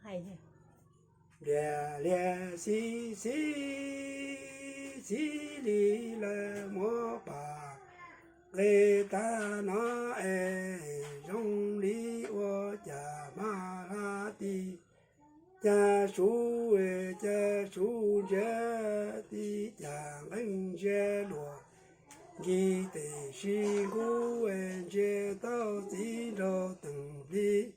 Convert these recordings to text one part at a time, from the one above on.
Npliag liag xib xib xib li lawm muab pam nqis tag no es zoo li ua cas mag hla ti cas suv cas suv ntsiag ti cas nqeeb ntsiag luam nkis tes sib nqub ntsia tau txiv nraug teem plig.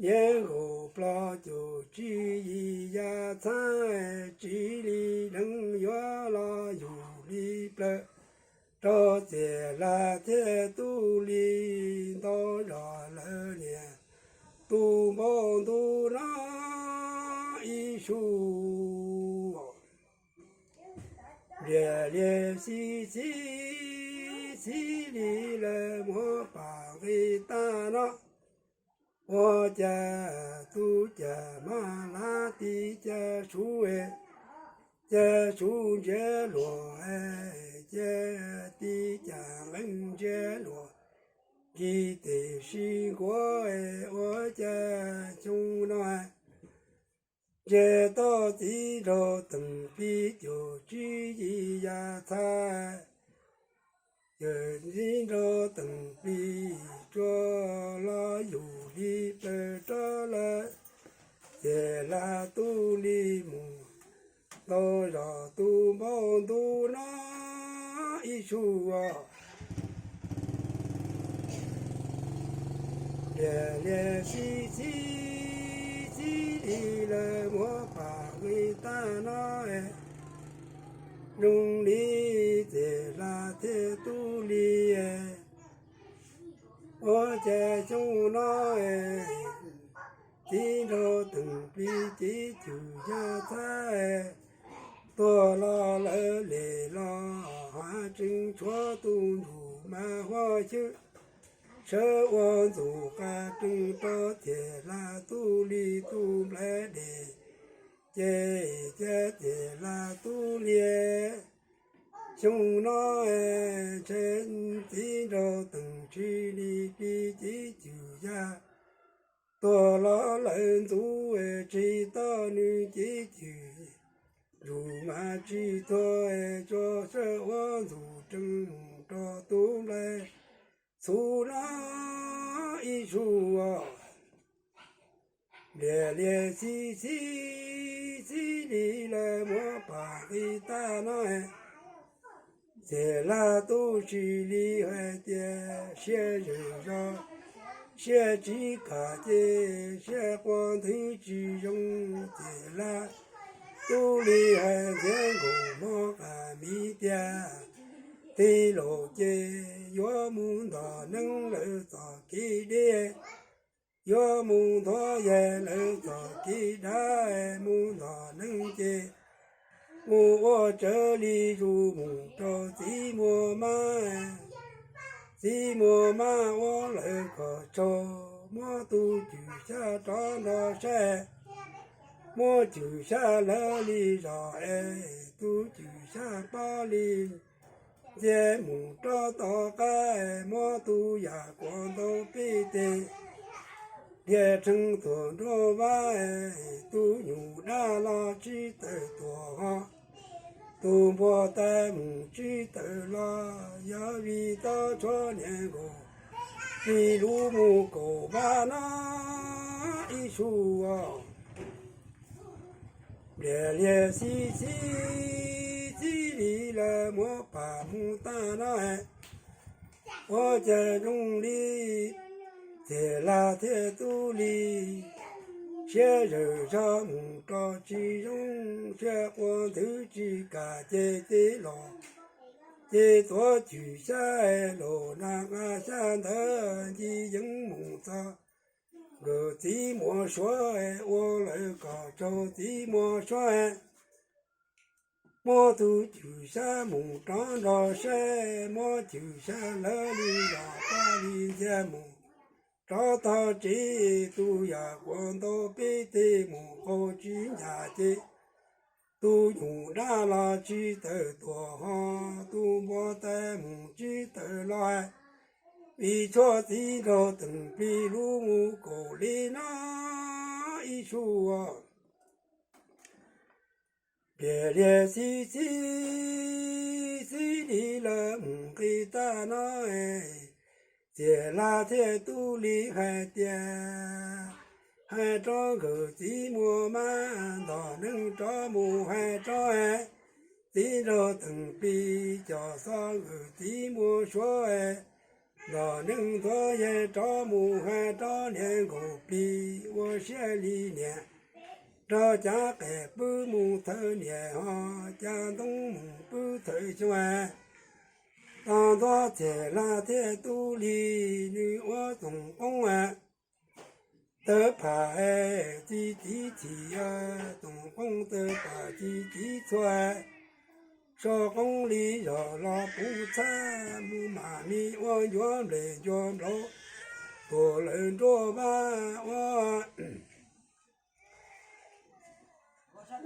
Niag nkaus plaub caug tsib yim yav txhab, tsis li leej yuav los yug li plaws rau txiag hla thiab tub li ntau zog lawv niag tus npau ntuj no ib su. Npliag liag xib xib xib li lawm muab pam nqis tag no, ua cas tub cas mag hla ti cas suv cas suv ntsiag luam cas ti cas nqeeb ntsiag luam nkis tes sib nqub ua cas xyoo no ntsia tau txiv nraug teem plig caum tsib yim yav txhab. Yawm txiv nraug teem plig tsuas los yug li plaws rau lawv txiag hla tub li mus ntau zog tus npau ntuj no ib su. Npliag liag xib xib xib li lawm muab pam nqis tag no, zoo li txiag hla thiab tub li ua cas xyoo no txiv nraug teem plig tsib caug yav txhab tuag los lawv li los hav tseem tshuav tus ntsuj mas huab xyw sawv ua ntxuj qas tseem rau txiag hla tub li tus nplaim dej ces cas txiag hla tub li xyoo no ntshe txiv nraug teem tsib li plig tsib caug yav tuag los lawv ntxub tsis tau nws tsib caug ntsuj mas tsis tuag tso sawv ua ntxuj tseem mus rau tus nplaim txhuv no ib su. Npliag liag xib xib xib li lawm muab pam nqis tag no, txiag hla tub sis li hais tias siab zawm zog siab tsis kam ces siab quas nthwv tsis zoo. Txiag hla tub li hais ntxiav nkaus hmo qas miv tias tij laug ces yuav mus ntog neeb lawv txoj kev deb, yuav mus nthuav yaig lawv txoj kev dab, mus ntog neeb ces mus ua tsawv li zus mus rau txiv muaj mab. Txiv muaj mab ua lawv kom tsaug, muab tus cwm xyab rov nrog saib, muab cwm xyab lawv li zog es tus cwm xyab pob li ntxiag mus rov tom qab, muab tus yam kuas ntau peb teg dhia rhees tuag nruab vab, tus nyuj dab los tsis tawm tuag ho, tus npua tais mus tsis tawm los, yog vim tau tshuav niag nkaus plig lub mus kaum vab no ib su. Npliag liag xib xib xib li lawm muab pam mus tag no, ua cas zoo li txiag hla thiab tub li, siab zawm zog mus rau tsis zoo, siab quas nthwv tsis kam ces txiv los ces tuav cwm xyab los na nqa xyab ntawd ncig yeeb mus txog nkawd txiv muaj suav, ua lawv kom tsaug txiv muaj suav. Muab tus cwm xyab mus rov nrog saib, muab cwm xyab lawv li zog pab li ntxiag mus rov tog tsev, tus yam kuas ntau peb teg mus qaug tsis ncaj ces tus nyuj dab los tsis tawm tuag ho, tus npua tais mus tsis tawm los, vim tshuav txiv nraug teem plig lub mus kaum li no ib Ib su, npliag liag xib xib, xib li lawm mus nqis tag no, Txiag Laj thiaj Tub Lis hais tias, hais rau nkawd txiv muaj mab, ntom neeg rov mus hais rau txiv nraug Teem Plig, cov xov nkawd txiv muaj suab, ntom neeg nthuav yeej rov mus hais rau niam Nkaus Plig ua siab li niam, nrog Cab Qes pw mus thawj niam, ho Cab Ntoo mus pw thawj xyoo. Tog ntua Txiag Laj thiab Tub Lis, nws ua Txoom Qoob tawb pham txi txiv txhim, Txoom Qoob tawb pham txi txiv txhua, So Qoob li zog los puv txhab, mus mam me ua ncuav nplej ncuav nplaum, tuam lawm nruab vaj ua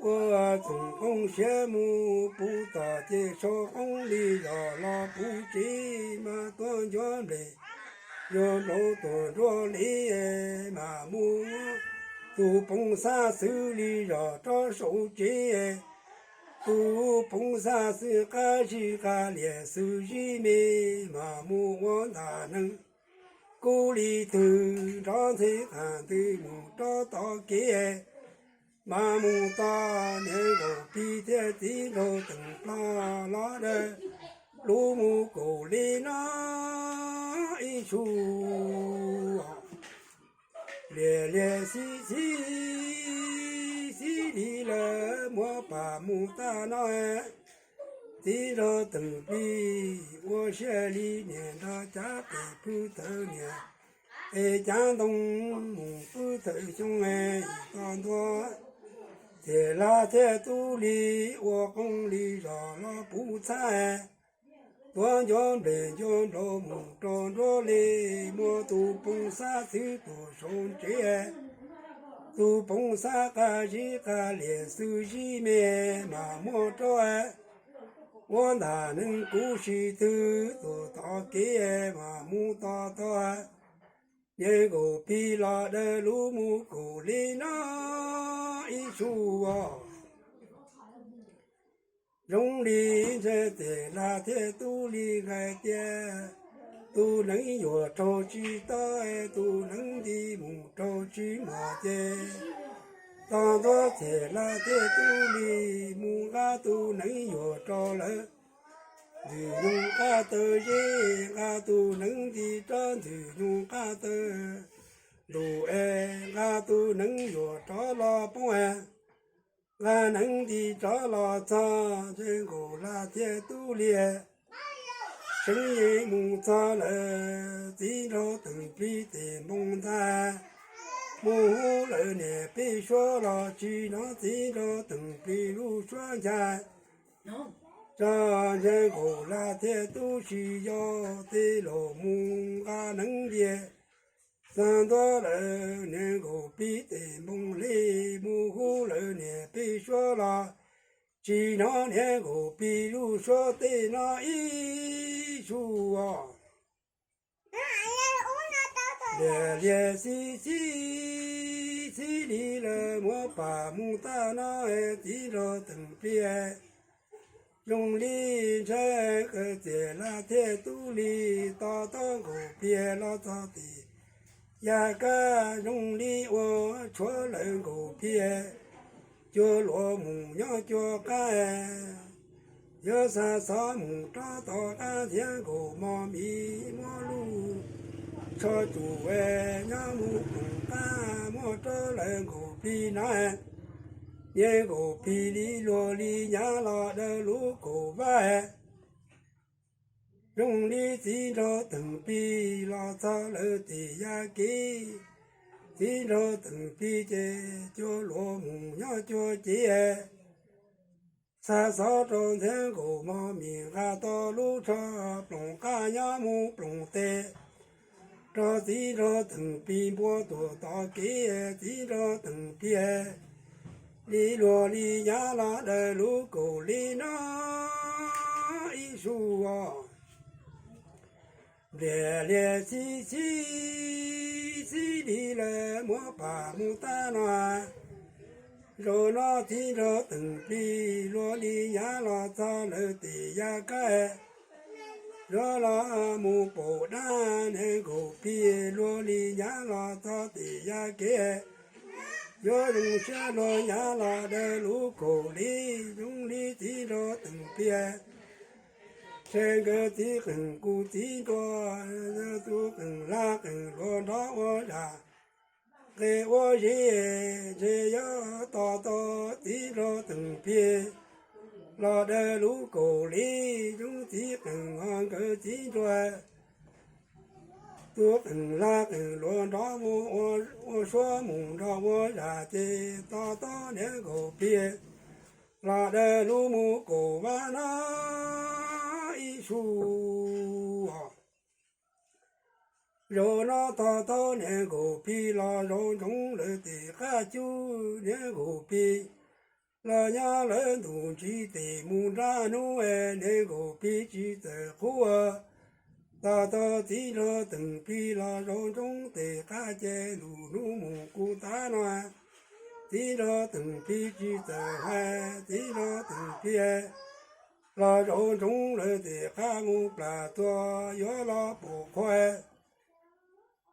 ua Txoom Qoob siav mus puv tom, ces So Qoob li zog los puv tsev, mas tuav ncuav nplej ncuav nplaum tuam nruab li, mas mus tus Poob Xab xwb li zog rov saum tsev. Tus Poob Xab xwb qab zib qab lias xwb zib me, mas mus ua ntam neeg kub li twg, nrov nthe qas ntws mus rau tom kev, mas mus tos niam Nkaus Plig thiab txiv nraug Teem Plig los dawb lub mus kaum li no ib su. Npliag liag xib xib, xib li lawm muab pam mus tag no, txiv nraug Teem Plig ua siab li niam, nrog Cab Qes pw thawj niam, es Cab Ntoo mus pw thawj xyoo. Tog ntua Txiag Laj thiab Tub Lis ua Qoob li zog los puv txhab, tuav ncuav nplej ncuav nplaum mus rau nruab li, muaj tus Poob Xab xwb tuam saum tsev. Tus Poob Xab qab zib qab lias xwb zib me, mas muab rau ua ntam neeg kub si twg, tuam tom kev mas mus tos tos niam Nkaus Plig los dawb lub mus kaum li no ib su. Zoo li ntshai Txiag Laj thiab Tub Lis hais tias, tus neev yuam raug tsis tau, tus neev nti mus raug tsis muaj ces, tog ntua Txiag Laj thiab Tub Lis mus nqa tus neev yuam rau lawv ntxwg nyoog qab taw zeb, nqa tus neev nti rau ntxwg nyoog qab taw ntuj es, nqa tus neev yuam rov los poob es, nqa neev nti rov los txog, Ntse Nkaus Laj thiab Tub Lis seev yeej mus txog lawm txiv nraug Teem Plig tes npoo ntag. Mus hu lawv niam peb suab los tsis hnov txiv nraug Teem Plig lub suab ncha, tso Ntse Nkaus Laj thiab Tub Sis Yau tej laus mus nqa neev nti txog ntua lawm niam Nkaus Plig tes npoo li, mus hu lawv niam peb suab los tsis hnov niam Nkaus Plig lub suab tej no ib su. Npliag liag xib xib, xib li lawm muab pam mus tag no, txiv nraug Teem Plig zoo li ntshai, Txiag Laj thiab Tub Lis to taub Nkaus Plig los txog tim yaj kab, zoo li ua tshuav lawm Nkaus Plig cua luam mus nyob cua qab. Yog xa xov mus rov tom qab thiab Nkaus Mos Mis muab lub tsho tsum nyob mus ploom qab muab rau lawm Nkaus Plig na. Niam Nkaus Plig li luag li nyav los dawb lub kaum vaj. Zoo li txiv nraug Teem Plig los txog lawm tim yaj kev, txiv nraug Teem Plig ces cua luam mus nyob cua cev. Xa xov rau ntxhiab Nkaus Mos Mis nqa tau lub tsho ploom qab nyob mus ploom tes rau txiv nraug Teem Plig npua tuam tom kev. Txiv nraug Teem Plig li luag li nyav los dawb lub kaum li no ib su. Npliag liag xib xib, txij li lawv muab pam mus tag no. Zaum no txiv nraug Teem Plig luag li nyav los txog lawv tim yav kab, yuav los mus pum dab niag Nkaus Plig luag li nyav los txog tim yav kev, yuav zoo siab luag nyav los daws lub kaum li, zoo li txiv nraug Teem Plig. Ntshe nkawd txiv qeej kuj txiv nraug, tus qeej laj qeej luas nrov ua zam, nqe ua zeb, ntshe yuav tos tau txiv nraug Teem Plig los daws lub kaum li, zoo txiv qeej ho nkawd txiv nraug. Tus qeej laj qeej luas nrov ua suab mus nrog ua zam ces tos tau niag Nkaus Plig los daws lub mus kaum vab no ib su. Zaum no tos tau niag Nkaus Plig los zaum ntsoov lawv tim qab cub, niag Nkaus Plig los nyob lawv ntus ntsis tim mus nrab hnub, niag Nkaus Plig tsis txawm qhuav. Tos tau txiv nraug Teem Plig los zaum ntsoov tim qab ces ntus hnub mus kuj tav no, txiv nraug Teem Plig tsis txawm hais, txiv nraug Teem Plig los zaum ntsoov lawv tim qab mus plam tuag yuav los pum qhua.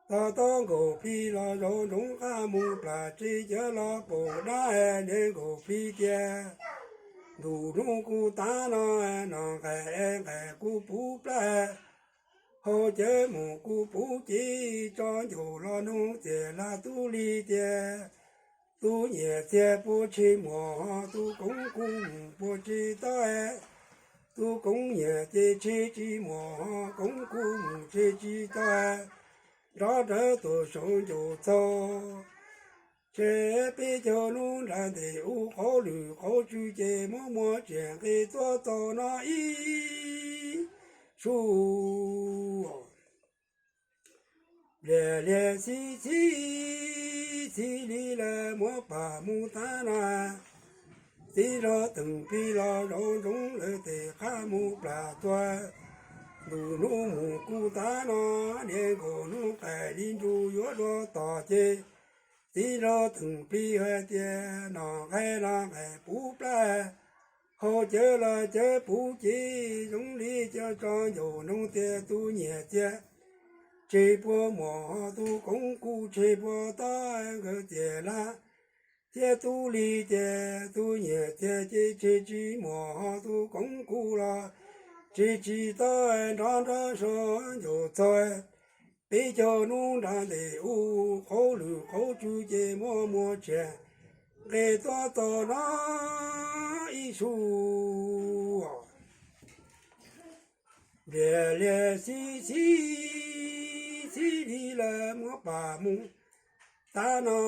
Tos tau Nkaus Plig los zaum ntsoov qab mus plam tsev cawv los pum dab, niag Nkaus Plig tias, ntus hnub kuj tav no, no nqaim nqaim kuj puv plab, hau cawv mus kuj puv cev, tso ncaus los nug txias laj tub li tias, tub nyiam txiag puas tseg muag, tus koob kuj mus puas tseg tau? Tus koob nyiam ces tseg tsis muag, koob kuj mus tseg tsis tau. Nrov rawv tuaj saum ncaus txaug, tseg peb caug hnub nram ntes ub, qauv lwm qauv tsw ces muab muag tsiaj nqe tuaj txaus no ib su. Lias lias xib xib, xib li lawv muab pam mus tav no, txiv nraug Teem Plig los zaum ntsoov lawv tim qab mus plam tuag. Ntus hnub mus kuj tav no, niag nkaus hnub qaim li nruas yuav dua tom ces, txiv nraug Teem Plig hais tias, no nqaim los nqaim puv plab, hau cawv los cawv puv cev, zoo li cov tso ncaus nug tias tus nyiam txiag tseg puas muag, tus koob kuj tseg puas tau? Nkawd txias laj thiab tub li tias, tus nyiam txiag ces tseg tsis muag, tus koob kuj los tseg tsis tau. Nrov nrov saum ncaus txaug, peb caug hnub nram ntes ub, qauv lwm qauv tsw ces muab muag tsiaj nqe tuaj txaus no ib su. Lias lias xib xib, xib li lawv muab pam mus tav no,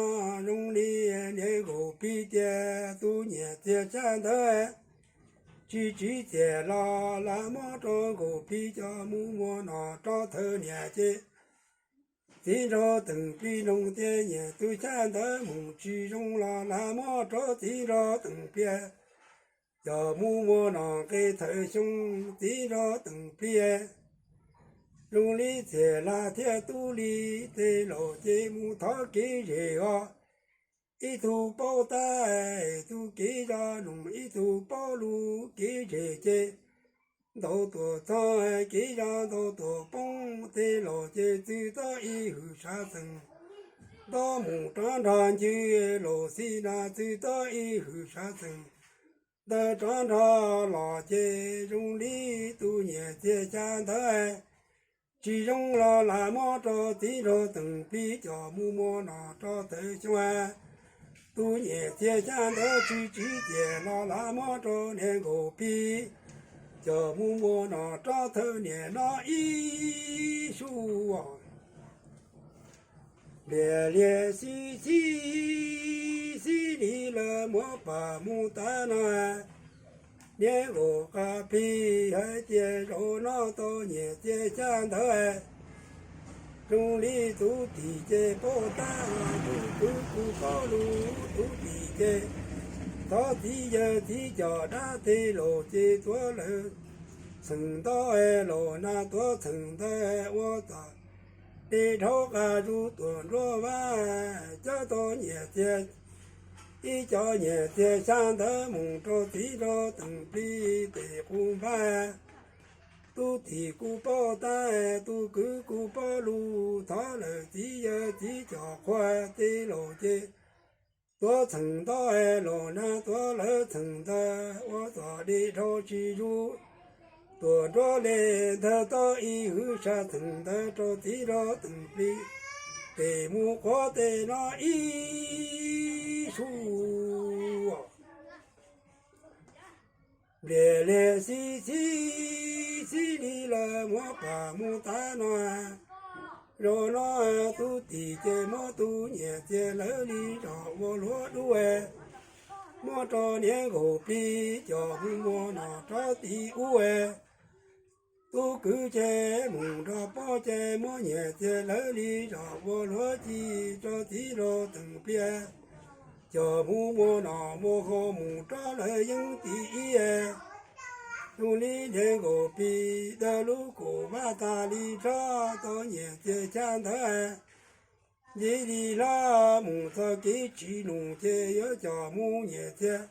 zoo li niag nkaus plig tias, tus nyiam txiag tsab ntawv tsis tsiv txias los, lam muab rau nkaus plig coj mus muag nom rau thawj niam ces. Txiv nraug Teem Plig noog tias, nyiam tus tsab ntawv mus tsis zoo los, lam muab rau txiv nraug Teem Plig coj mus muag nom nqe thawj xyoo. Txiv nraug Teem Plig zoo li txias laj thiab tub li, tej laus ces mus thov kev zem os. Ib tug paub tab, tus kev zov noog, ib tug paub lus kev zem ces, ntaus tuam txog kev zov ntaus tuam poob. Tej laus ces txwv tau ib hwm sav xeem, ntaus mus rov nrog ncw, laus xib nas txwv tau ib hwm sav xeem, ntaus rov nrog los ces, zoo li tus nyiam txiag tsab ntawv tsis zoo los, lam muab rau txiv nraug Teem Plig coj mus muag nom rau thawj xyoo. Tus nyiam txiag tsab ntawv tsis tsiv txias los, lam muab rau niag nkaus plig coj mus muag nom rau thawj niam no ib su. Lias lias xib xib, xib li lawv muab pam mus tav no, niag nkaus qas plig hais tias, zaum no tau nyiam txiag tsab ntawv zoo li tus tim ces paub tab, tus kwv kuj paub lus tus tim ces, thov txiv yawg txiv coj dab, tej laus ces tuav lawv txheem ntaub, laus nas tuav txheem ntawv ua tom dej dhau qas zus tuam nruab vaj, cov tau nyiam txiag, ib co nyiam txiag xya ntawv mus rau txiv nraug Teem Plig tes qub npaj. Tub tim kuj paub tab, tub kwv kuj paub lus, thov lawm txiv yawg txiv cov qhua tej laus ces tuav txheem ntaub, laus nag tuav lawv txheem ntawv, ua txoj dej dhau tsis zus tuam nruab le, ntawg tau ib hwv sab txheem ntawv rau txiv nraug Teem Plig tes mus quav tej no ib su. Npliam liag xib xib xib li lawm muab pam mus tav no, zaum no tub tim ces muab tub nyiam txiag lawv li zos ua luag dub, muab rau niag nkaus plig coj mus muag no rov tim ub. Tub kwv ces mus nrog pog ces muab nyiam txiag lawv li zos ua luag ci rau txiv nraug Teem Plig, coj mus muag no muag haus mus rov lawv yeej tim ib. Zoo li niag nkaus plig dawb lub kaum vaj tag li rov tau nyiam txiag xya ntawv, nce li hlob mus txoj kev tsis num ces yuav coj mus nyiam txiag,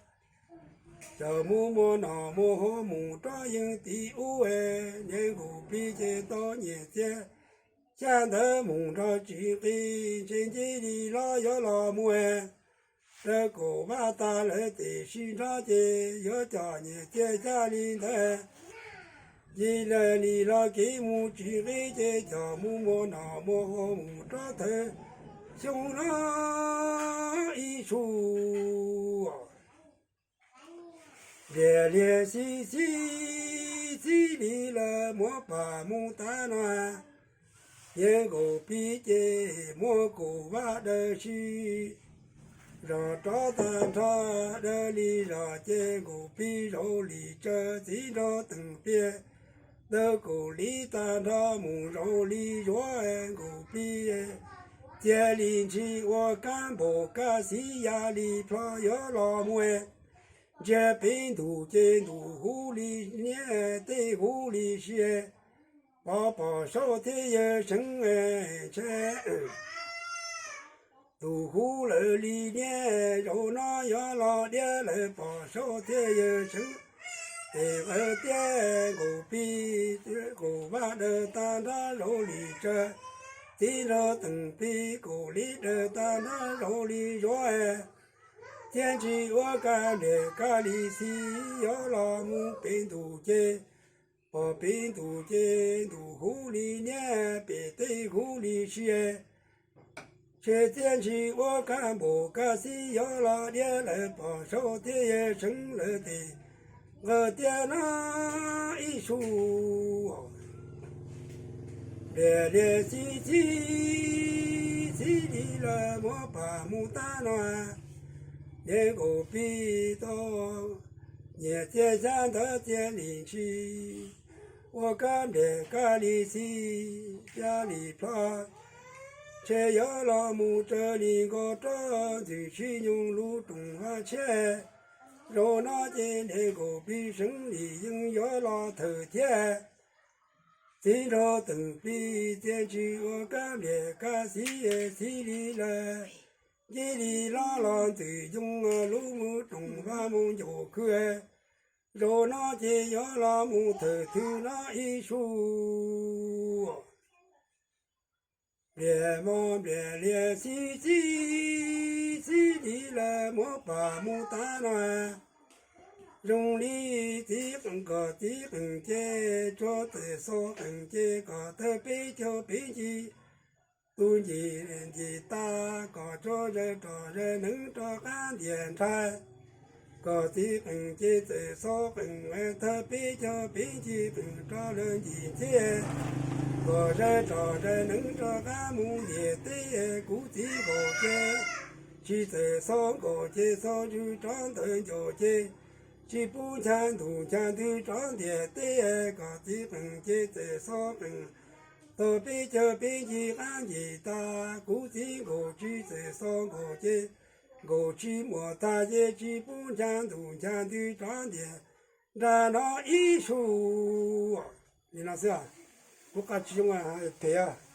coj mus muag no muag haus mus rov yeej tim ub. Niag nkaus plig ces tau nyiam txiag xya ntawv mus nrog tsis nqis, ntshe nce li hlob yuav los mus dawb kaum vaj tag lawm tiam sis nrog ces yuav coj nyiam txiag xya li ntawv, nce li hlob kev mus tsis nqis ces coj mus muag no muag haus mus rov thawj xyoo no ib su. Npliam liag xib xib xib li lawm muab pam mus tav no, niag nkaus plig ces muab kaum vaj dawb si zos rov tag nrho, dawb li zos ces nkaus plig zaum li tsaws txiv nraug Teem Plig, dawb kaum li tag nrho mus zaum li zuav nkaus plig, txiag li ntshis ua kab npaum kab xib ya li plho yuav los mus, ntsiag peb ntus ces ntus huv li niab tej huv li si, pov pom saub thiab yawg seev ntshe ntus huv lawm li niab, zaum no yuav los diab lawm pom saub thiab yawg seev. Tes qawv tiab nkaus plig kaum vaj dawb tag nrho zaum li tsaws, txiv nraug Teem Plig kaum li dawb tag nrho zaum li zuav, txiag ntshis ua kab npliam kab li xib yuav los mus peb ntus ces, pom peb ntus ces ntus huv li niab pem tej huv li si, ntshe txiag ntshis ua kab npaum kab xib yuav los diab lawm pom saub thiab yawg seev lawm tes qawv tiab no ib su. Npliam liag xib xib xib li lawm muab pam mus tav no, niag nkaus plig tau nyiam txiag xya ntawv txiag li ntshis, ua kab npliam kab li xib ya li plho, ntshe yuav los mus raws li nkaus rov ntxwg sib nyoog lub rooj vag tshiab. Zaum no ces niag nkaus plig seev li yeej yuav los thawm thiab. Txiv nraug Teem Plig txiag ntshis ua kab npliam kab xib xib li lawm, nce li hlob los ntxwg yoog lub rooj vag mus ncaus khw. Zaum no ces yuav los mus thawm thwm no ib su. Npliam mos npliam liag xib xib xib li lawm muab pam mus tav no, zoo li txiv qees kom txiv qees ces tsuag txawm xaus qees ces kom tawg peb caug peb nci, tus nci nci tas kom tsuag zawg rov zawg neev rov qab ntias nrhais, kom txiv qees ces txawm xaus qees tawg peb caug peb nci qees rov lawv nci ntxhiab, kom zawg rov zawg neev rov qab mus ntias teb. Kuv txiv nkaus ces tsis txawm xaus nkaus ces xaus ntsws rov ntawm ncaus ces tsis pub ncha ntus ncha ntws rov ntias teb, kom txiv qees ces txawm xaus qees tau peb caug peb nci qab nci tas. Kuv txiv nkaus tsis txawm xaus nkaus ces nkaus tsis muaj tag ces tsis pub ncha ntus ncha ntws rov ntias nram no ib su. Li no xwb, kuv qaj tsis zoo phem.